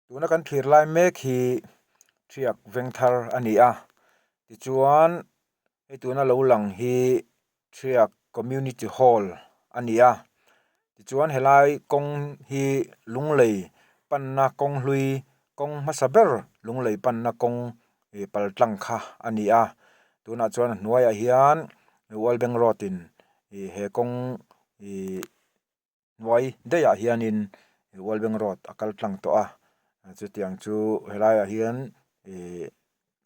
Tuna kan thlir lai mek hi Thiak Vengthar a ni a, tichuan hei tuna lo lang hi Thiak Community Hall a ni a, tichuan helai kawng hi Lunglei panna kawng hlui kawng hmasa ber Lunglei panna kawng ih pal tlang kha a ni a, tunah chuan a hnuaiah hian World Bank Road in ih he kawng ih. Hnuai daihah hianin World Bank Road a kal tlang tawh a, chutiang chu helaiah hian ih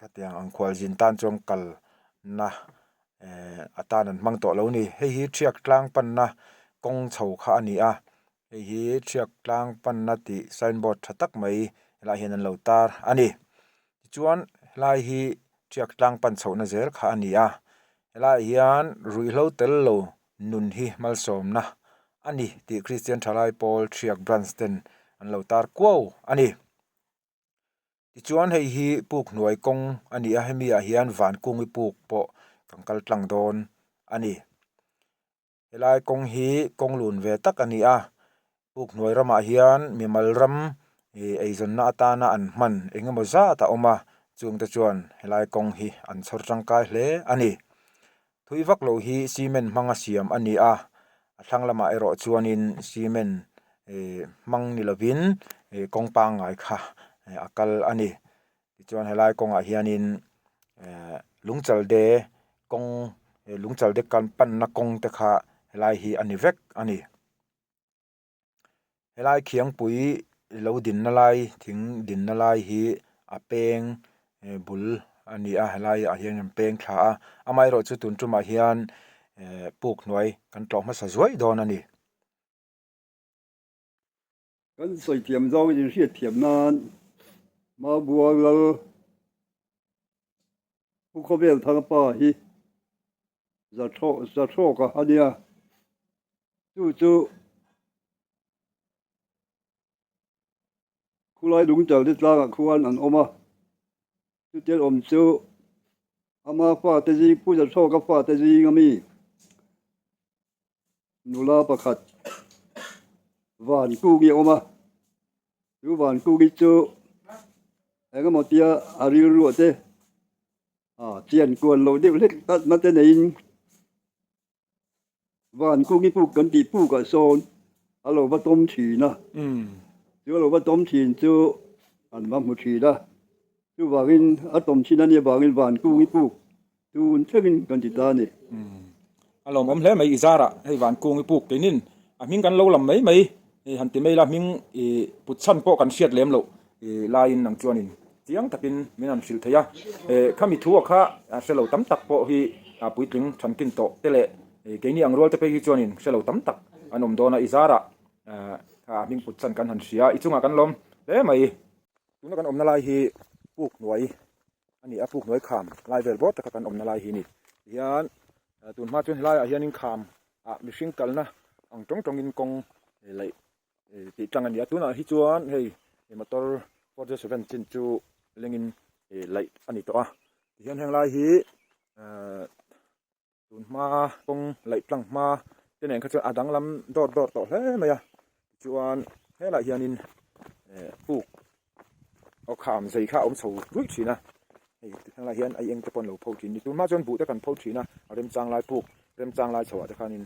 khatiang ang khualzin tan chuan kalna eh atan an hmang tawh lo a ni. Hei hi Thiak tlang panna kawng chho kha a ni a, hei hi Thiak tlang panna tih sign board tha tak mai helaiah hian an lo tar a ni. Tichuan helai hi Thiak tlang pan chhohna zel kha a ni a, helaiah hian ruihhlo tel lo nun hi malsawmna a ni tih Kristian Thalai Pawl Thiak Branch ten an lo tar kuau a ni. Tichuan hei hi puk hnuai kawng a ni a, hemi ah hian van kungi puk pawh kan kal tlang dawn a ni. Helai kawng hi kawng lun ve tak a ni a, puk hnuai ramah hian mimal ram ih eizawnna atana an hman eng emaw zat a awm a, chungte chuan helai kawng hi an chhawr tangkai hle a ni. Thui vak loh hi cement hmanga siam a ni a, a thlang lamah erawh chuanin cement ih hmang ni lovin ih kawng pangngai kha a kal a ni. Tichuan helai kawngah hianin eh lungchalde kawng lungchalde kan panna kawng te kha helai hi a ni vek a ni. Helai khiangpui lo dinna lai thing dinna lai hi a peng bul a ni a helai ah hian an peng thla a amaherawh chu tun tumah hian eh puk hnuai kan tlawh hmasa zuai dawn a ni. Kan sawi thiam zawng in hriat thiam nan Mabua Lal Pu Khawvel Thanga pa hi Zathrawka a nia. Chu chu khulai lungchal te tlangah khuan an awm a, chutiang awm chu ama fate zing Pu Zathrawka fate zing a mi nula pakhat Vankungi a awm a, chu Vankungi chu engemaw tia a rilruah te chian kuan loh deuh hlek natna te neiin Van kungi puk kan tih pukah sawn a lo va tawm thin a, chu a lo va tawm thin chu an va hmu thin a, chuvangin a tawm thin a nih avangin van kungi puk tun thlengin kan ti ta a ni. A lawmawm hle mai i zarah hei van kungi puk keinin a hming kan lo lam mai mai hei han ti mai la hming i put chhan pawh kan hriat lem loh i laiin nang chuanin chiang takin min han hrilh thei a, khami thu a kha hre lo tam tak pawh hi a puitling thankin tawh te leh keini ang rual te phei hi chuanin hre lo tam tak an awm dawn a, i zarah kha a hming put chan kan han hria, i chungah kan lawm hle mai. Tuna kan awmna lai hi puk hnuai a ni a, puk hnuai kham lai vel bawr taka kan awmna lai hi a ni. Tihian tun hma chuan helaiah hianin kham ah mihring kalna ang tawng tawngin kawng laih tih tlang a ni a tunah hi chuan hei motor 407 chin chu lengin laih a ni tawh a tihian heng lai hi ehh tun hma kawng laih tlang hma te nen kha chuan a danglam dawt dawt tawh hle mai a tichuan helaiah hianin ehh puk aw kham zei kha a awm chho ruih thin a hei helaiah hian a eng te pawh an lo pho thin a ni tun hma chuan buh te kan pho thin a a remchang lai puk remchang lai chho ah te khanin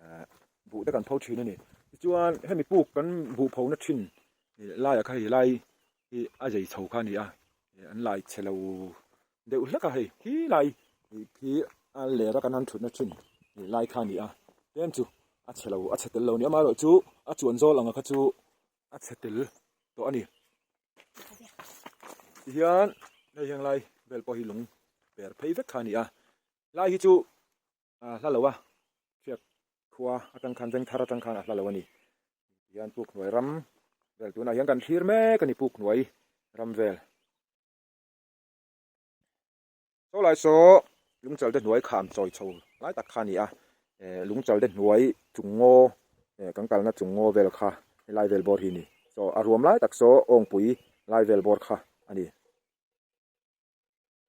ehh. Buh te kan pho thin a ni. Tichuan hemi puk kan buh pho na thin laiah kha hei lai hi a zei chho kha a ni a, an lai chhe lo deuh hlek a hei khi lai khi a ler a kan han thutna thin lai kha a ni a, tlem chu a chhe lo a chhe tel lo a ni. Amaherawhchu a chuan zawl anga kha chu a chhe tel tawh a ni. Tihian hei heng lai vel pawh hi lung per phei vek kha a ni a, lai hi chu a hla lo a hriat khua atang khan veng thar atang khan a hla lo a ni tihian puk hnuai ram vel tunah hian kan thlir mek a ni puk hnuai ram vel saw lai saw lungchal te hnuai kham chawi chho lai tak kha a ni a eh lungchal te hnuai chung ngaw eh kan kalna chung ngaw vel kha helai vel bawr hi a ni saw a ruam lai tak saw awngpui lai vel bawr kha a ni.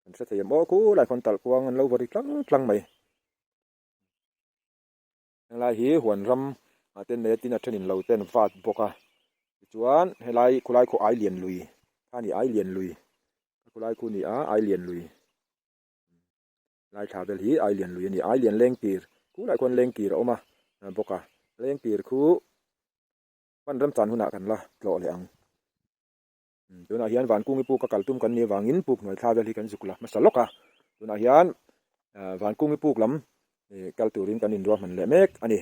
An hre thei em aw khulai khawn talh kuang an lo va ri tlang tlang mai. Helai hi huan ram ah te nei a tin a thenin lo ten vat bawk a. Tichuan helai khawlai khu Ailian lui kha a ni Ailian lui khawlai khu a ni a Ailian lui lai thla vel hi Ailian lui a ni Ailian lengkir khulai khuan lengkir a awm a bawk a lengkir khu hman remchan hunah kan la tlawh leh ang. Tunah hian Vankungi puk a kal tum kan nih avangin puk hnuai thla vel hi kan zuk la hmasa lawk a, tunah hian Vankungi puk lam kal turin kan inruahman leh mek a ni.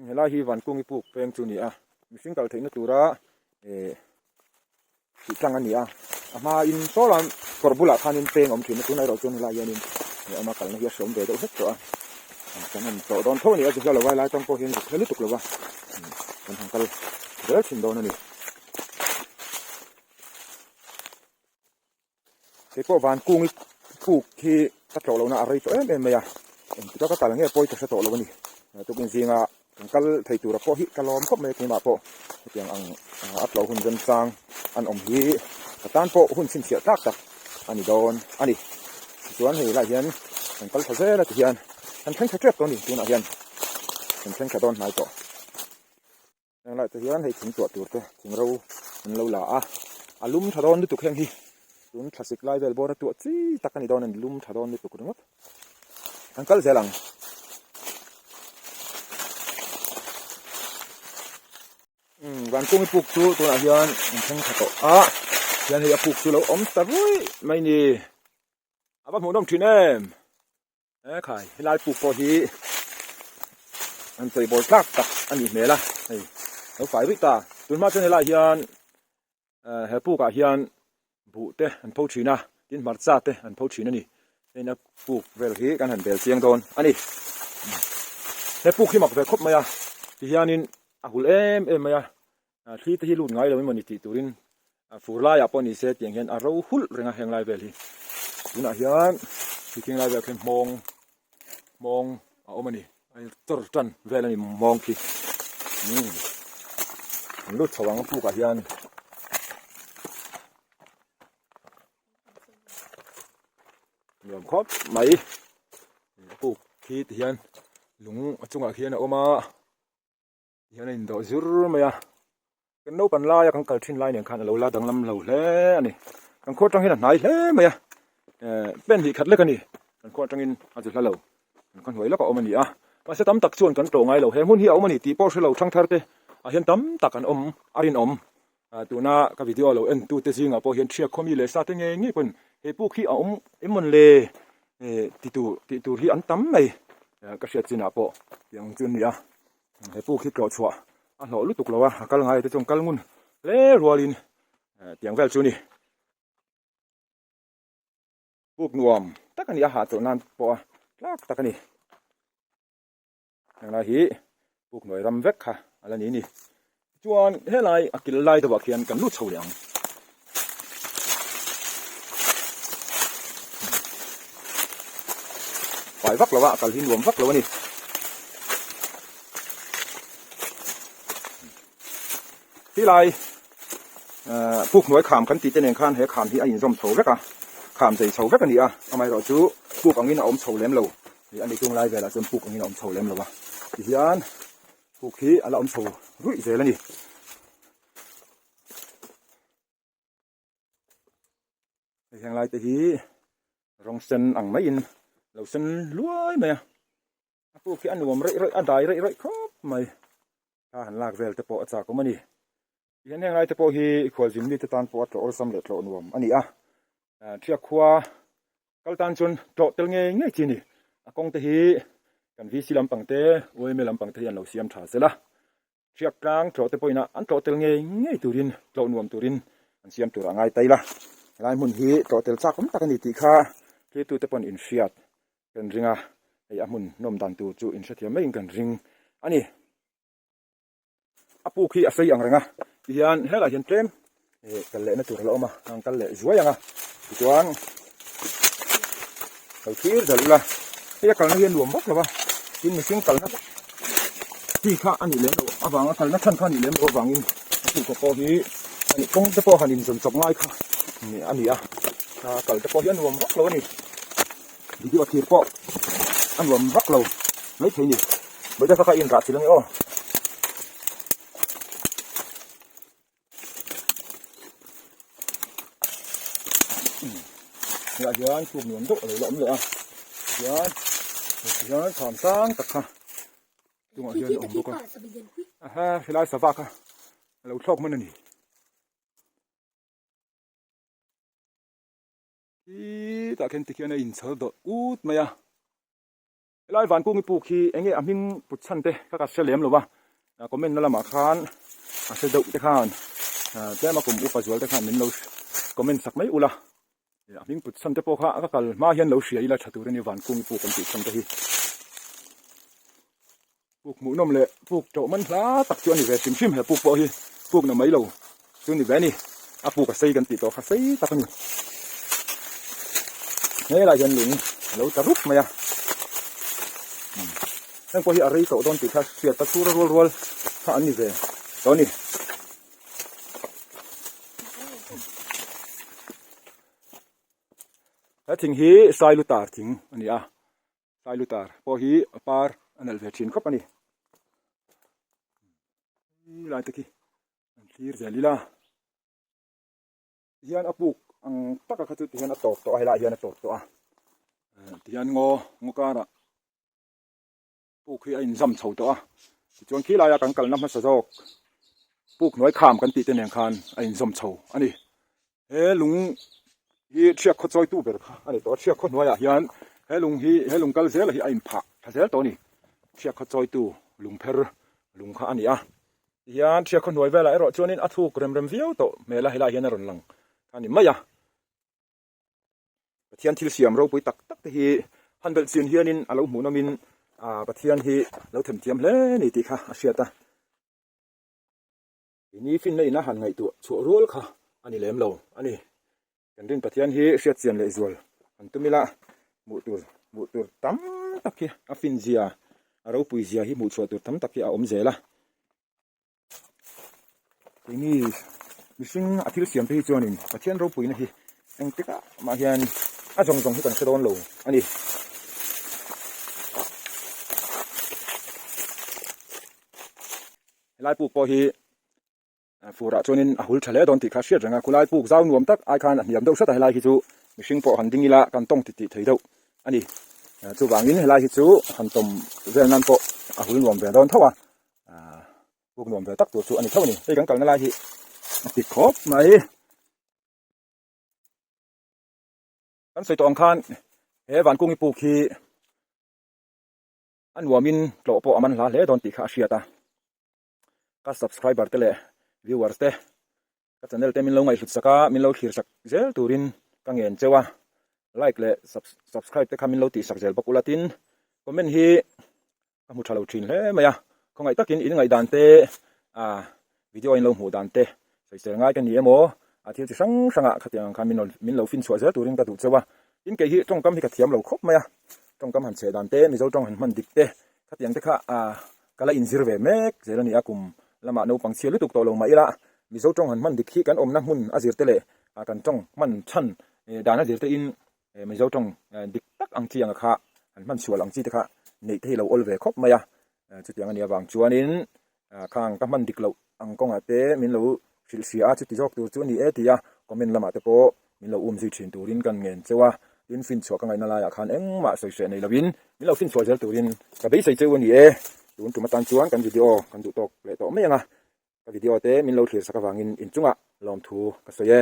Helai hi Vankungi puk peng chu a ni a, mihring kal theihna tura tih tlang a ni a, a hmain saw lam kawr bulah khanin peng a awm thin a, tunah erawh chuan helai hianin awm a kalna hi a hreawm ve deuh hlek tawh a, kan han tlawh dawn tho a ni a, zu hla lo vai lai tang pawh hian zuk hla lutuk lo va, kan han kal zel thin dawn a ni. Kei pawh Vankungi puk hi ka tlawh lohna a rei tawh em em mai a, engtik a ka kal nge pawi ka hre tawh lo a ni. Tukin zinga kan kal thei tura pawh hi ka lawm khawp mai a keimah pawh hetiang ang a tlawh hun remchang an awm hi ka tan pawh hun chhinchhiah tlak tak a ni dawn a ni. Tichuan hei lai hian kan kal tha zel a tihian kan thleng tha tep tawh a ni tunah hian kan thleng tha dawn hnai tawh. Heng lai te hian hei thing tuah tur te thing ro an lo la a, a lum tha dawn lutuk heng hi tun thlasik lai vel bawr a tuah chi tak a ni dawn a ni lum tha dawn lutuk ringawt an kal zel ang. Umm Vankungi puk chu tunah hian an thleng tha tawh a, hian hei a puk chu lo awm ta ruih mai ni, a va hmuhnawm thin em. He khai helai puk pawh hi an chei bawl tlak tak a nih hmel a hei lo fai ruih ta tun hma chuan helai hian eh he puk ah hian buh te an pho thin a tin hmarcha te an pho thin a ni hei a puk vel hi kan han bel chiang dawn a ni he puk hi mak ve khawp mai a ti hianin a hul em em mai a thli te hi lut ngai lo emawni tih turin fur laiah pawh ni se tiang hian a ro hulh reng a heng lai vel hi tunah hian thing lai vel khi hmawng hmawng a awm a ni a chawr tan vel a ni hmawng khi an lut chho ang pukah hian. Nuam khawp mai puk khi ti hian lung a chungah khian a awm a. Hian a indawh zur mai a, kan naupan laia kan kal thin lai nen khan a lo la danglam lo hle a ni. Kan khua atang hian a hnai hle mai a, eh pen hnih khat lek a ni. Kan khua atangin a zu hla lo, kan khaw hnuai lawk a awm a ni a. Mahse tam tak chuan kan tlawh ngai lo, he hmun hi a awm a ni tih pawh hre lo thangthar te ah hian tam tak an awm a rinawm. Tuna ka video lo en tute zingah pawh hian thiak khawmi leh sa te ngei ngei pawn he puk hi a awm em mawn le eh ti tur tih tur hi an tam mai ka hriat chinah pawh tih ang chu a ni a. He puk hi tlawh chhuah a hlawh lutuk lo a, a kal ngai te chuan kal ngun hle rualin tiang vel chu a ni. Puk nuam tak a ni a, hahchawlh nan pawh a tlak tak a ni. Henglai hi puk hnuai ram vek kha a la ni a ni. Chuan helai a kil lai deuhah khian kan lut chho leh ang. Fai vak lo a, kal hi nuam vak lo a ni. Helai puk hnuai kham kan tih te nen khan he kham hi a inzawm chho vek a, kham zei chho vek a ni a, amaherawh chu puk angin a awm chho lem lo. A ni chung lai velah chuan puk angin a awm chho lem lo a, tihian Puk hi a la awm chho ruih zel a ni. Hei heng lai te hi rawng sen ang maiin lo sen luai mai a. A puk hi a nuam raih raih a dai raih raih khawp mai. Thla han lak vel te pawh a chak awm a ni. Tihian heng lai te pawh hi khualzin mite tan pawh a tlawh awlsam leh tlawh nuam a ni a. Thiak khua Kal tan chuan tlawh tel ngei ngei chi a ni. A kawng te hi kan VC lampang te, YMA lampang te hi an lo siam tha zel a. Hriak tlang tlawh te pawhin an tlawh tel ngei ngei turin, tlawh nuam turin an siam tur a ngai ta ila. Helai hmun hi tlawh tel chak awm tak a ni tih kha thiltu te pawn inhriat kan ring a, hei a hmun nawm dan tur chu inhrethiam maiin kan ring a ni. A puk hi a sei ang reng a tihian helaiah hian tlem eh kal lehna tur a la awm a an kal leh zuai ang a tichuan lo thlir zalh ula hei a kalna hi a nuam vak lo va tin mihring kalna chi kha a nih lem loh avanga kalna chhan kha a nih lem loh avangin a puk pawh hi a nih kawng te pawh han inzawn chawp ngai kha a ni a kal te pawh hi a nuam vak lo a ni. Video thlir pawh a nuam vak lo mai thei ni. Bawihte kha kha i inrah chilh ange aw. Helaiah hian puk nuam deuh a lo la awm leh a tihian tihian kham sang tak kha chungah hian a awm bawk a aha helai sava kha a lo thlawk hman a ni. Khitah khian tikhian a inchhar dawrh ut mai a. Helai Vankungi puk hi eng nge a hming put chhan te ka ka hre lem lo va, comment na lamah khan a hre deuh te khan tlema kum upa zual te khan min lo comment sak mai ula. A hming put chhan te pawh kha ka kal hma hian lo hria ila tha tur a ni Vankungi puk an tih chhan te hi. Puk hmuhnawm leh puk tawh man hla tak chu a ni ve hrim hrim he puk pawh hi puk na mai lo chu ni ve a ni a puk a sei kan tih tawh kha sei tak a ni helaiah hian lung a lo tla rup mai a heng pawh hi a rei tawh dawn tih kha hriat a chhura rual rual kha an ni ve tawh a ni. He thing hi Sailutar thing a ni a. Sailutar pawh hi a par a nalh ve thin khawp a ni. He lai te khi an thlir zel ila. Tihian a puk ang taka kha chu tihian a tawp tawh a helaiah hian a tawp tawh a. Tihian ngaw ngaw karah puk hi a inzam chho tawh a. Tichuan khi laia kan kalna hmasa zawk puk hnuai kham kan tih te nen khan a inzawm chho a ni. He lung hi thiak khaw chawitu ber kha a ni tawh a, thiak khaw hnuaiah hian he lung hi he lung kal zel hi a inphah tha zel tawh a ni. Thiak khaw chawitu lungpher lung kha a ni a. Tihian thiak khaw hnuai velah erawh chuanin a thuk rem rem viau tawh hmel a, helaiah hian a rawn lang kha a ni mai a. Pathian thil siam ropui tak tak te hi han belh chin hianin a lo hmuh nawmin ah Pathian hi lo themthiam hle a ni tih kha a hriat a. Keini finna ina han ngaihtuah chhuah rual kha a ni lem lo a ni. Kan rin Pathian hi hriat chian leh zual han tum ila hmuh tur hmuh tur tam tak hi a fin zia a ropui zia hi hmuh chhuah tur tam tak hi a awm zel a. Keini mihring a thil siam te hi chuanin Pathian ropuina hi engtikah mah hian a zawng zawng hi kan hre dawn lo a ni. Helai puk pawh hi furah chuanin a hul tha hle dawn tih kha a hriat reng a, khulai puk zau nuam tak ai khan a hniam deuh hret a helai hi chu mihring pawh han ding ila kan tawng titih thei deuh a ni. Chuvangin helai hi chu han tawm vel nan pawh a hul nuam ve dawn tho a, puk nuam ve tak tur chu a ni tho a ni. Hei kan kalna lai hi a tik khawp mai. Kan sawi tawh ang khan he Vankungi puk hi A nuamin tlawh pawh a man hla hle dawn tih kha a hriat a, ka subscriber te leh viewers te ka channel te min lo ngaihhlut sak a, min lo thlir sak zel turin ka ngen cheu a, like leh subscribe te kha min lo tih sak zel bawk ula tin comment hi ka hmu tha lo thin hle mai a, khawngaih takin in ngaihdan te ah video in lo hmuh dan te sawisel ngai ka ni emaw a thil chi hrang hrangah khatiang ang khan min min lo fin chhuah zel turin ka duh cheu a, tin kei hi tawngkam hi ka thiam lo khawp mai a, tawngkam han cheh dan te Mizo tawng han hman dik te khatiang te kha ah ka la inzir ve mek zel a ni a, kum lamah naupang chhia lutuk tawh lo mah ila Mizo tawng han hman dik hi kan awmna hmun a zir te leh ah kan tawng hman chhan dan a zir te in Mizo tawng dik tak ang chi anga kha han hman sual ang chi te kha neih te hi lo awl ve khawp mai a, chutiang a nih avang chuanin Khang ka hman dik loh ang kawngah te min lo hrilh hria a, chuti zawk tur chu a ni e tia comment lamah te pawh min lo um zui thin turin kan ngen cheu a, tin finchhuah ka ngaihna laiah khan engmah sawi hreh nei lovin min lo finchhuah zel turin ka beisei cheu a ni e. Tun tum atan chuan kan video kan duh tawk leh tawh mai ang a, ka video te min lo thlir sak avangin inchungah lawmthu ka sawi e.